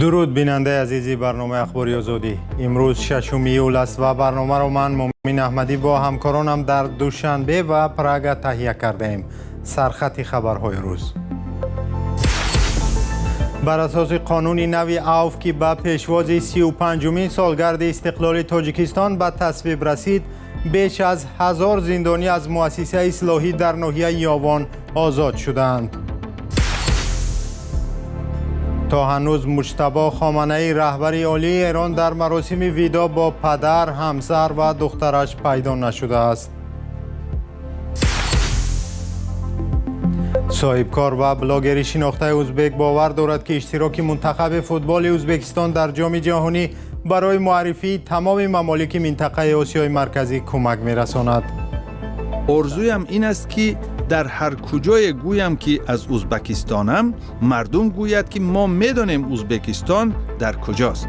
Дуруд, бинандаи азизи барномаи Ахбори Озодӣ. Имрӯз 6 июл аст ва барномаро ман, Мумин Аҳмадӣ, бо ҳамкоронам дар Душанбе ва Прага таҳия кардаем. Сархати хабарҳои рӯз: бар асоси қонуни нави авф, ки ба пешвози 35-умин солгарди истиқлоли Тоҷикистон ба тасвиб расид, беш аз 1000 зиндонӣ аз муассисаи ислоҳӣ дар ноҳияи Ёвон озод шуданд. То ҳанӯз Муҷтабо Хоманаӣ, раҳбари олии Эрон, дар маросими видоъ бо падар, ҳамсар ва духтараш пайдо нашудааст. Соҳибкор ва блогери шинохтаи узбек бовар дорад, ки иштироки мунтахаби футболи Ӯзбекистон дар Ҷоми ҷаҳонӣ барои муаррифии тамоми мамолики минтақаи Осиёи Марказӣ кӯмак мерасонад. Орзуям ин аст, ки дар ҳар куҷое гӯям, ки аз Узбакистонам, мардум гӯяд, ки мо медонем, Узбекистон дар куҷост.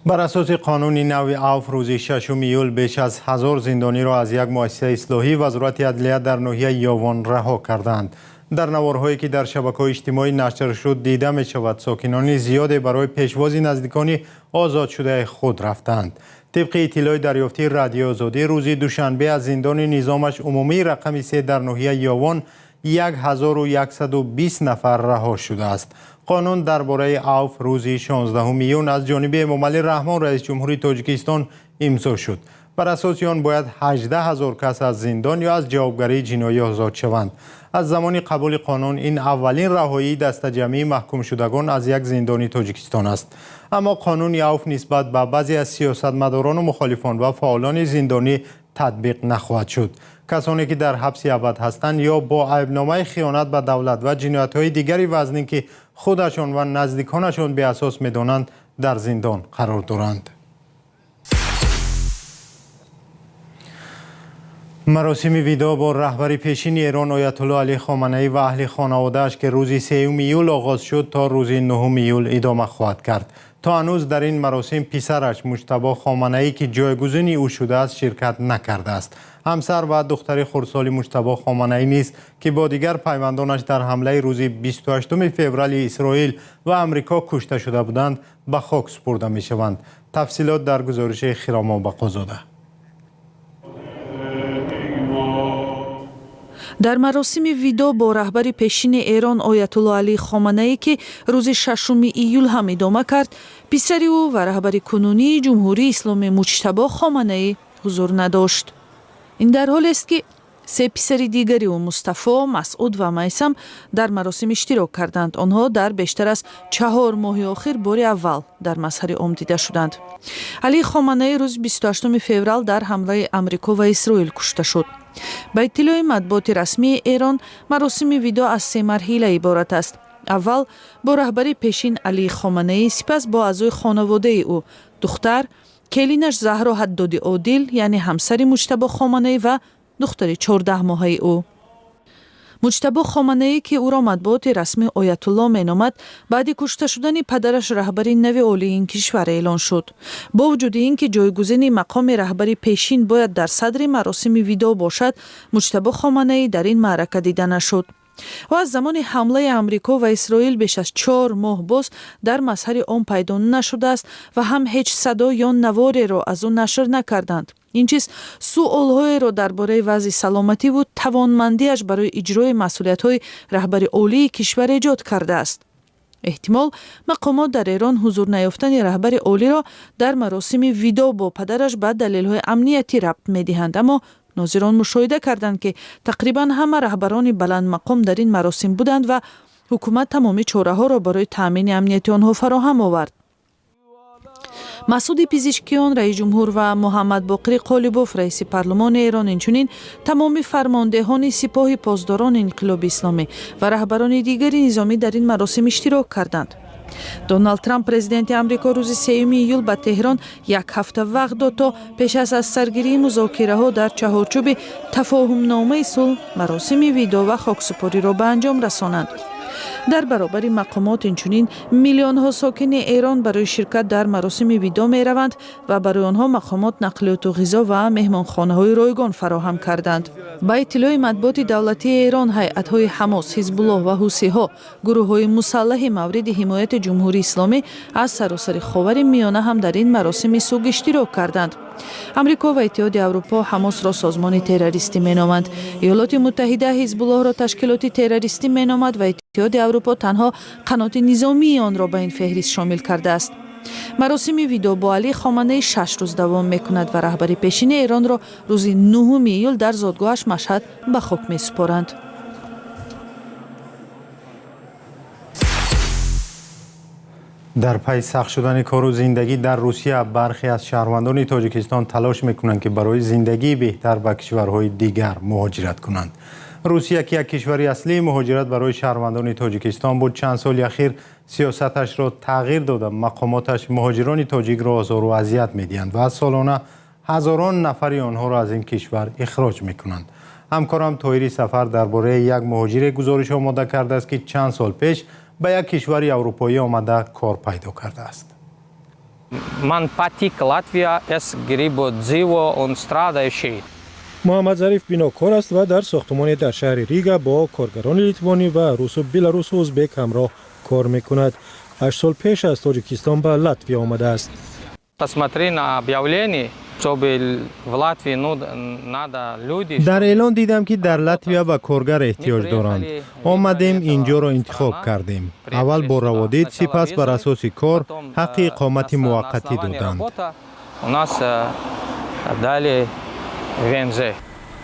Бар асоси қонуни нави авф, рӯзи 6 июл беш аз 1000 зиндониро аз як муассисаи ислоҳии Вазорати адлия дар ноҳияи Ёвон раҳо карданд. Дар наворҳое, ки дар шабакаҳои иҷтимоӣ нашр шуд, дида мешавад, сокинони зиёде барои пешвози наздикони озодшудаи худ рафтанд. Тибқи иттилои дарёфтии Радиои Озодӣ, рӯзи душанбе аз зиндони низомаш умумии рақами 3 дар ноҳияи Ёвон 1120 нафар раҳо шудааст. Қонун дар бораи авф рӯзи 16 июн аз ҷониби Эмомалӣ Раҳмон, раиси ҷумҳури Тоҷикистон, имзо шуд. Бар асоси он бояд 18 ҳазор кас аз зиндон ё аз ҷавобгарии ҷиноӣ озод шаванд. Аз замони қабули қонун ин аввалин раҳоии дастаҷамъии маҳкумшудагон аз як зиндони Тоҷикистон аст. Аммо қонуни авф нисбат ба баъзе аз сиёсатмадорону мухолифон ва фаъолони зиндонӣ татбиқ нахоҳад шуд. Касоне, ки дар ҳабси абад ҳастанд ё бо айбномаи хиёнат ба давлат ва ҷиноятҳои дигари вазнин, ки худашон ва наздиконашон беасос медонанд, дар зиндон қарор доранд. Маросими видоъ бо раҳбари пешини Эрон, Оятулло Алӣ Хоманаӣ, ва аҳли хонаводааш, ки рӯзи 3 июл оғоз шуд, то рӯзи 9 июл идома хоҳад кард. То ҳанӯз дар ин маросим писараш, Муҷтабо Хоманаӣ, ки ҷойгузини ӯ шудааст, ширкат накардааст. Ҳамсар ва духтари хурдсоли Муҷтабо Хоманаӣ низ, ки бо дигар пайвандонаш дар ҳамлаи рӯзи 28 феврали Исроил ва Амрико кушта шуда буданд, ба хок супурда мешаванд. Тафсилот дар гузориши Хиромо Бақозода. Дар маросими видоъ бо раҳбари пешини Эрон, Оятулло Алӣ Хоманаӣ, ки рӯзи 6 июл ҳам идома кард, писари ӯ ва раҳбари кунунии Ҷумҳурии Исломӣ, Муҷтабо Хоманаӣ, ҳузур надошт. Ин дар ҳолест, ки се писари дигари ӯ, Мустафо, Масъуд ва Майсам, дар маросим иштирок карданд. Онҳо дар бештар аз 4 моҳи охир бори аввал дар мазҳари ом дида шуданд. Алӣ Хоманаӣ рӯзи 28 феврал дар ҳамлаи Амрико ва Исроил кушта шуд. Ба иттилои матбуоти расмии Эрон, маросими видоъ аз се марҳила иборат аст: аввал бо раҳбари пешин Алӣ Хоманаӣ, сипас бо аъзои хонаводаи ӯ, духтар, келинаш Заҳро Ҳаддоди Одил, яъне ҳамсари Муҷтабо Хоманаӣ, ва духтари 14-моҳаи ӯ. Муҷтабо Хоманаӣ, ки ӯро матбуоти расмӣ Оятулло меномад, баъди кушта шудани падараш раҳбари нави олии ин кишвар эълон шуд. Бо вуҷуди ин ки ҷойгузини мақоми раҳбари пешин бояд дар садри маросими видоъ бошад, Муҷтабо Хоманаӣ дар ин маърака дида нашуд. Ӯ аз замони ҳамлаи Амрико ва Исроил беш аз 4 моҳ боз дар мазҳари ом пайдо нашудааст ва ҳам ҳеҷ садо ё навореро аз ӯ нашр накарданд. Ин чиз суолҳоеро дар бораи вазъи саломативу тавонмандиаш барои иҷрои масъулиятҳои раҳбари олии кишвар эҷод кардааст. Эҳтимол, мақомот дар Эрон ҳузур наёфтани раҳбари олиро дар маросими видоъ бо падараш ба далелҳои амниятӣ рабт медиҳанд, аммо нозирон мушоҳида карданд, ки тақрибан ҳама раҳбарони баландмақом дар ин маросим буданд ва ҳукумат тамоми чораҳоро барои таъмини амнияти онҳо фароҳам овард. Масуди Пизишкиён, раис ҷумҳур, ва Муҳаммад Боқири Қолибоф, раиси парлумони Эрон, инчунин тамоми фармондеҳони Сипоҳи Посдорони Инқилоби Исломӣ ва раҳбарони дигари низомӣ дар ин маросим иштирок карданд. Доналд Трамп, президенти Амрико, рӯзи 3 июл ба Теҳрон як ҳафта вақт дод, то пеш аз саргирии музокираҳо дар чаҳорчӯби тафоҳумномаи сулҳ маросими видоъ ва хоксупориро ба анҷом расонанд. Дар баробари мақомот инчунин миллионҳо сокини Эрон барои ширкат дар маросими видоъ мераванд ва барои онҳо мақомот нақлиёту ғизо ва меҳмонхонаҳои ройгон фароҳам карданд. Ба иттилои матбуоти давлатии Эрон, ҳайатҳои Ҳамос, Ҳизбуллоҳ ва Ҳусиҳо, гурӯҳҳои мусаллаҳи мавриди ҳимояти Ҷумҳурии Исломӣ, аз саросари Ховари Миёна ҳам дар ин маросими суг иштирок карданд. Амрико ва Иттиҳоди Аврупо Ҳамосро созмони террористӣ меноманд. Иёлоти Муттаҳида Ҳизбуллоҳро ташкилоти террористӣ меномад ва Иттиҳоди Аврупо танҳо қаноти низомии онро ба ин феҳрист шомил кардааст. Маросими видоъ бо Алӣ Хоманаи 6 рӯз давом мекунад ва раҳбари пешини Эронро рӯзи 9 июл дар зодгоҳаш Машҳад ба хок месупоранд. Дар пайи сахт шудани кору зиндагӣ дар Русия, бархе аз шаҳрвандони Тоҷикистон талош мекунанд, ки барои зиндагии беҳтар ба кишварҳои дигар муҳоҷират кунанд. Русия, ки як кишвари аслии муҳоҷират барои шаҳрвандони Тоҷикистон буд, чанд соли ахир сиёсаташро тағйир дода, мақомоташ муҳоҷирони тоҷикро озору азият медиҳанд ва солона ҳазорон нафари онҳоро аз ин кишвар ихроҷ мекунанд. Ҳамкорам Тоҳири Сафар дар бораи як муҳоҷире гузориш омода кардааст, ки чанд сол пеш ба як кишвари аврупоӣ омада, кор пайдо кардааст. Man patīk Latvija, es gribu dzīvo un strādāju šeit. Муҳаммадзариф бинокор аст ва дар сохтмоне дар шаҳри Рига бо коргарони литвонӣ ва русу, беларусу узбек ҳамроҳ кор мекунад. 8 сол пеш аз Тоҷикистон ба Латвия омадааст. Посмотри на объявление, чтобы в Латвии, ну, надо люди. Дар эълон дидам, ки дар Латвия ба коргар эҳтиёҷ доранд. Омадем, инҷоро интихоб кардем. Аввал бо раводид, сипас бар асоси кор ҳаққи иқомати муваққатӣ доданд. У нас дали ВНЖ.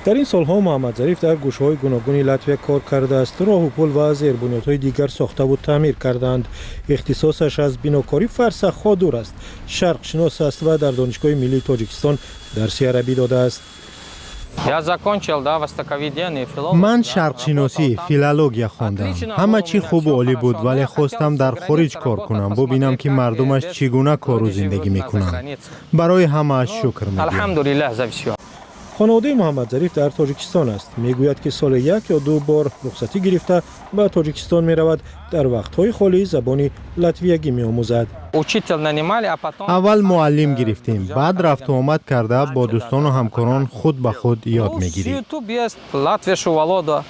Дар ин солҳо Муҳаммадзариф дар гӯшаҳои гуногуни Латвия кор кардааст. Роҳу пул ва зербунёдҳои дигар сохтаву таъмир кардаанд. Ихтисосаш аз бинокорӣ фарсахҳо дур аст. Шарқшинос аст ва дар Донишгоҳи миллии Тоҷикистон дарси арабӣ додааст. Я закончил, да, востоковедение, филолог. Ман шарқшиносӣ, филология хондам. Ҳама чӣ хубу олӣ буд, вале хостам дар хориҷ кор кунам, бубинам, ки мардумаш чӣ гуна кору зиндагӣ мекунанд. Барои ҳамааш шукр мегӯям. Алҳамдулиллаҳ за всё. Хонаводаи Муҳаммадзариф дар Тоҷикистон аст. Мегӯяд, ки соли як ё ду бор рухсатӣ гирифта ба Тоҷикистон меравад. Дар вақтҳои холӣ забони латвиягӣ меомӯзад. Учитель нанимали, а потом Аввал муаллим гирифтем, баъд рафту омад карда, бо дӯстону ҳамкорон худ ба худ ёд мегирӣ. YouTube есть, latviešu valoda.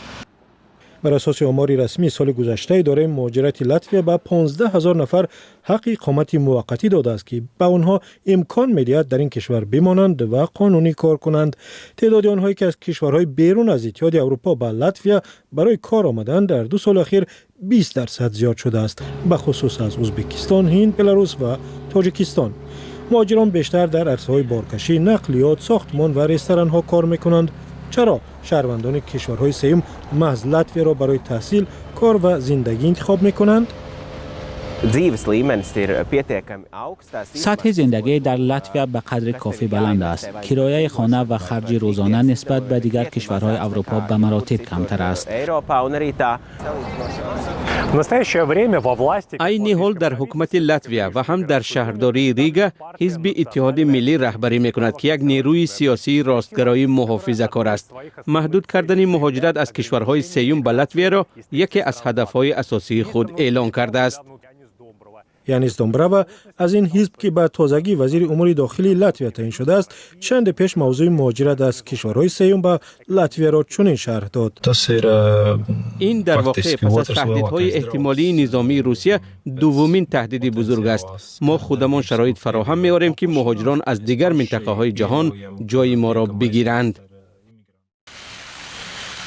Бар асоси омори расмии соли гузашта, идораи муҳоҷирати Латвия ба 15 ҳазор нафар ҳаққи иқомати муваққатӣ додааст, ки ба онҳо имкон медиҳад дар ин кишвар бимонанд ва қонунӣ кор кунанд. Теъдоди онҳое, ки аз кишварҳои берун аз Иттиҳоди Аврупо ба Латвия барои кор омаданд, дар 2 соли ахир 20% зиёд шудааст, бахусус аз Узбекистон, Ҳинд, Беларус ва Тоҷикистон. Муҳоҷирон бештар дар арсаҳои боркашӣ, нақлиёт, сохтмон ва ресторанҳо кор мекунанд. Чаро шаҳрвандони кишварҳои сеюм маҳз Латвияро барои таҳсил, кор ва зиндагӣ интихоб мекунанд? Dzīves līmenis ir pietiekami augsts. Tās Сатҳи зиндагӣ дар Латвия ба қадри кофӣ баланд аст. Кирояи хона ва харҷи рӯзона нисбат ба дигар кишварҳои Аврупо ба маротиб камтар аст. Eiropā un arī tā В настоящее время во власти Айни ҳол дар ҳукумати Латвия ва ҳам дар шаҳрдории Рига ҳизби Иттиҳоди Миллӣ раҳбарӣ мекунад, ки як нерӯи сиёсии ростгароии муҳофизакор аст. Маҳдуд кардани муҳоҷират аз кишварҳои сеюм ба Латвияро яке аз ҳадафҳои асосии худ эълон кардааст. Янис Домбрава аз ин ҳизб, ки ба тозагӣ вазири умури дохилии Латвия таъин шудааст, чанде пеш мавзӯи муҳоҷират аз кишварҳои сеюм ба Латвияро чунин шарҳ дод. Ин дар воқеъ пас аз таҳдидҳои эҳтимолии низомии Русия дуввумин таҳдиди бузург аст. Мо худамон шароит фароҳам меорем, ки муҳоҷирон аз дигар минтақаҳои ҷаҳон ҷои моро бигиранд.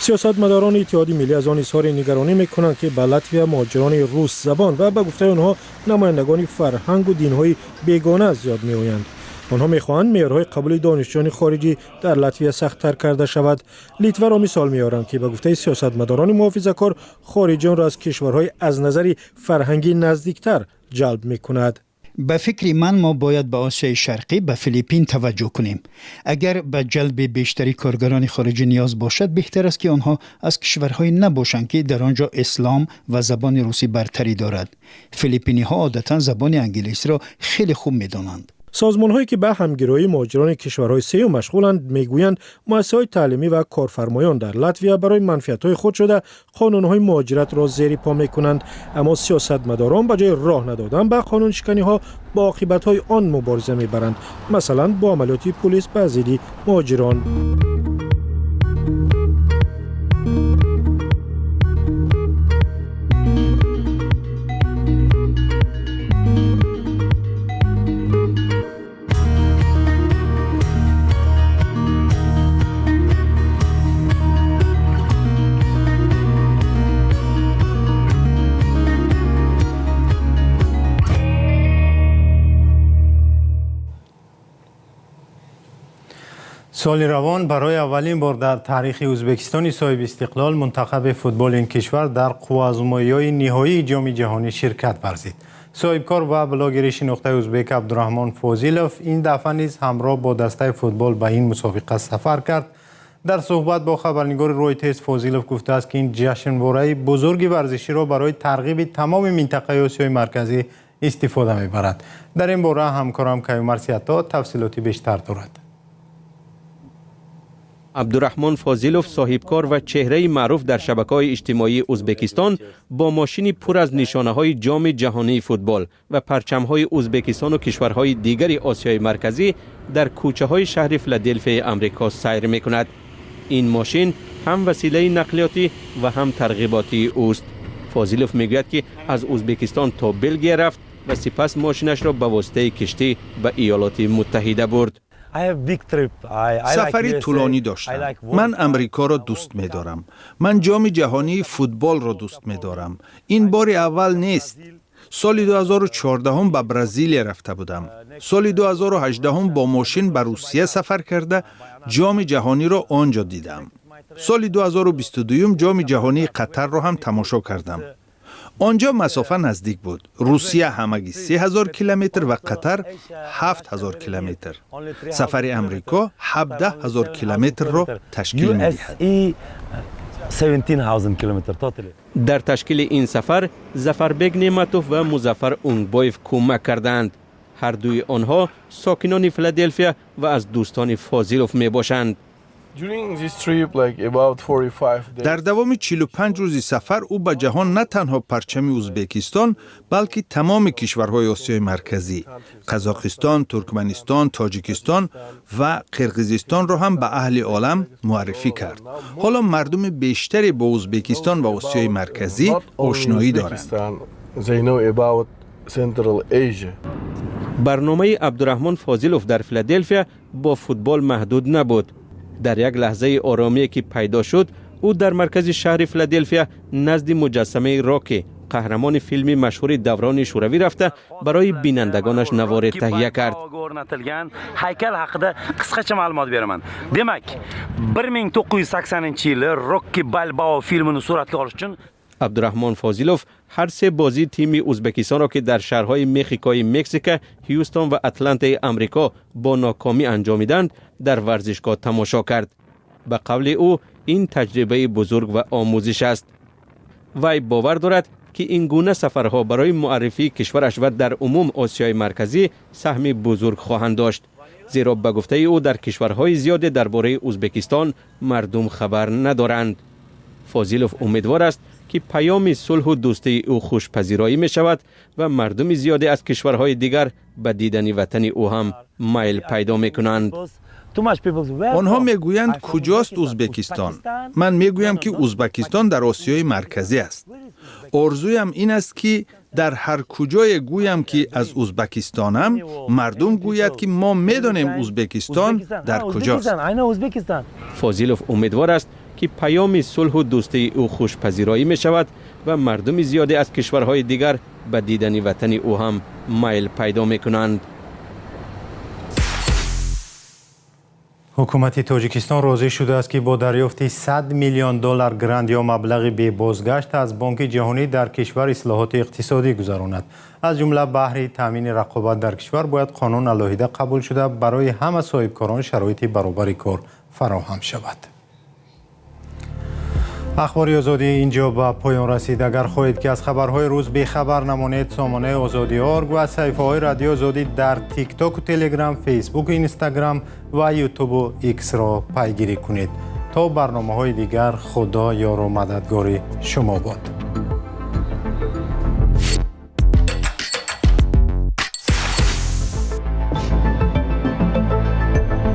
Сиёсатмадорони Иттиҳоди Миллӣ аз он изҳори нигаронӣ мекунанд, ки ба Латвия муҳоҷирони русзабон ва, ба гуфтаи онҳо, намояндагони фарҳангу динҳои бегона зиёд меоянд. Онҳо мехоҳанд меъёрҳои қабули донишҷӯёни хориҷӣ дар Латвия сахттар карда шавад. Литваро мисол меоранд, ки ба гуфтаи сиёсатмадорони муҳофизакор хориҷиёнро аз кишварҳои аз назари фарҳангӣ наздиктар ҷалб мекунад. Ба фикри ман, мо бояд ба Осиёи Шарқӣ, ба Филиппин таваҷҷӯҳ кунем. Агар ба ҷалби бештари коргарони хориҷӣ ниёз бошад, беҳтар аст, ки онҳо аз кишварҳое набошанд, ки дар он ҷо ислом ва забони русӣ бартарӣ дорад. Филиппиниҳо одатан забони англисиро хеле хуб медонанд. Созмонҳое, ки ба ҳамгироии муҳоҷирони кишварҳои сеюм машғуланд, мегӯянд, муассисаҳои таълимӣ ва корфармоён дар Латвия барои манфиатҳои худ шуда қонунҳои муҳоҷиратро зери по мекунанд. Аммо сиёсатмадорон ба ҷои роҳ надодан ба қонуншиканиҳо бо оқибатҳои он мубориза мебаранд, масалан, бо амалиёти пулис ба зидди муҳоҷирон. Соли равон барои аввалин бор дар таърихи Ӯзбекистони соҳибистиқлол мунтахаби футболи ин кишвар дар қувваазмоиҳои ниҳоии Ҷоми ҷаҳонӣ ширкат варзид. Соҳибкор ва блогери шинохтаи ӯзбек Абдураҳмон Фозилов ин дафъа низ ҳамроҳ бо дастаи футбол ба ин мусобиқа сафар кард. Дар суҳбат бо хабарнигори Ройтерс Фозилов гуфтааст, ки ин ҷашнвораи бузурги варзиширо барои тарғиби тамоми минтақаи Осиёи Марказӣ истифода мебарад. Дар ин бора ҳамкорам Каюмарс Ято тафсилоти бештар дорад. Абдураҳмон Фозилов, соҳибкор ва чеҳраи маъруф дар шабакаҳои иҷтимоии Ӯзбекистон, бо мошини пур аз нишонаҳои Ҷоми ҷаҳонии футбол ва парчамҳои Ӯзбекистону кишварҳои дигари Осиёи Марказӣ дар кӯчаҳои шаҳри Филаделфияи Амрико сайр мекунад. Ин мошин ҳам василаи нақлиётӣ ва ҳам тарғиботии ӯст. Фозилов мегӯяд, ки аз Ӯзбекистон то Белгия рафт ва сипас мошинашро ба воситаи киштӣ ба Иёлоти Муттаҳида бурд. Сафари тӯлонӣ доштам. Ман Амрикоро дӯст медорам, ман Ҷоми ҷаҳонии футболро дӯст медорам. Ин бори аввал нест. Соли 2014 ба Бразилия рафта будам. Соли 2018 бо мошин ба Русия сафар карда, Ҷоми ҷаҳониро он ҷо дидам. Соли 2022 Ҷоми ҷаҳонии Қатарро ҳам тамошо кардам. Он ҷо масофа наздик буд: Русия ҳамагӣ 3000 километр ва Қатар 7000 километр. Сафари Амрико 17 000 километрро ташкил медиҳад. Дар ташкили ин сафар Зафарбек Неъматов ва Музаффар Унгбоев кӯмак кардаанд. Ҳар дуи онҳо сокинони Филаделфия ва аз дӯстони Фозилов мебошанд. Дар давоми 45 рӯзи сафар ӯ ба ҷаҳон на танҳо парчами Ӯзбекистон, балки тамоми кишварҳои Осиёи Марказӣ, Қазоқистон, Туркманистон, Тоҷикистон ва Қирғизистонро ҳам ба аҳли олам муаррифӣ кард. Ҳоло мардуми бештаре бо Ӯзбекистон ва Осиёи Марказӣ ошноӣ доранд. Барномаи Абдураҳмон Фозилов дар Филаделфия бо футбол маҳдуд набуд. Дар як лаҳзаи оромие ки пайдо шуд, ӯ дар маркази шаҳри Филаделфия назди муҷассамаи Роки, қаҳрамони филми машҳури даврони шӯравӣ, рафта, барои бинандагонаш наворе таҳия кард. O'rnatilgan haykal haqida qisqacha ma'lumot beraman. Demak, 1980-yili Rokki Balboa filmini suratga olish uchun Абдураҳмон Фозилов ҳар се бозии тими Ӯзбекистонро, ки дар шаҳрҳои Мехикои Мексика, Ҳюстон ва Атлантаи Амрико бо нокомӣ анҷомиданд, дар варзишгоҳ тамошо кард. Ба қавли ӯ, ин таҷрибаи бузург ва омӯзиш аст. Вай бовар дорад, ки ин гуна сафарҳо барои муаррифии кишвараш ва дар умум Осиёи Марказӣ саҳми бузург хоҳанд дошт, зеро ба гуфтаи ӯ, дар кишварҳои зиёде дар бораи Ӯзбекистон мардум хабар надоранд. Фозилов умедвор аст, ки паёми сулҳу дӯстии ӯ хушпазироӣ мешавад ва мардуми зиёде аз кишварҳои дигар ба дидани ватани ӯ ҳам майл пайдо мекунанд. Онҳо мегӯянд: «Куҷост Ӯзбекистон?» Ман мегӯям, ки Ӯзбекистон дар Осиёи Марказӣ аст. Орзуям ин аст, ки дар ҳар куҷое гӯям, ки аз Ӯзбекистонам, мардум гӯяд, ки мо медонем, Ӯзбекистон дар куҷост. Фозилов умедвор аст, ки паёми сулҳу дӯстии ӯ хушпазироӣ мешавад ва мардуми зиёде аз кишварҳои дигар ба дидани ватани ӯ ҳам майл пайдо мекунанд. Ҳукумати Тоҷикистон розӣ шудааст, ки бо дарёфти 100 миллион доллар грант ё маблағи бебозгашт аз Бонки Ҷаҳонӣ дар кишвар ислоҳоти иқтисодӣ гузаронад. Аз ҷумла баҳри таъмини рақобат дар кишвар бояд қонун алоҳида қабул шуда, барои ҳама соҳибкорон шароити баробари кор фароҳам шавад. Ахбори Озодӣ инҷо ба поён расид. Агар хоҳед, ки аз хабарҳои рӯз бехабар намонед, сомонаи Озодӣ орг ва саҳифаҳои Радиои Озодӣ дар Тиктоку Телеграм, Фейсбуку Инстаграм ва Ютубу Иксро пайгирӣ кунед. То барномаҳои дигар, Худо ёру мададгори шумо бод.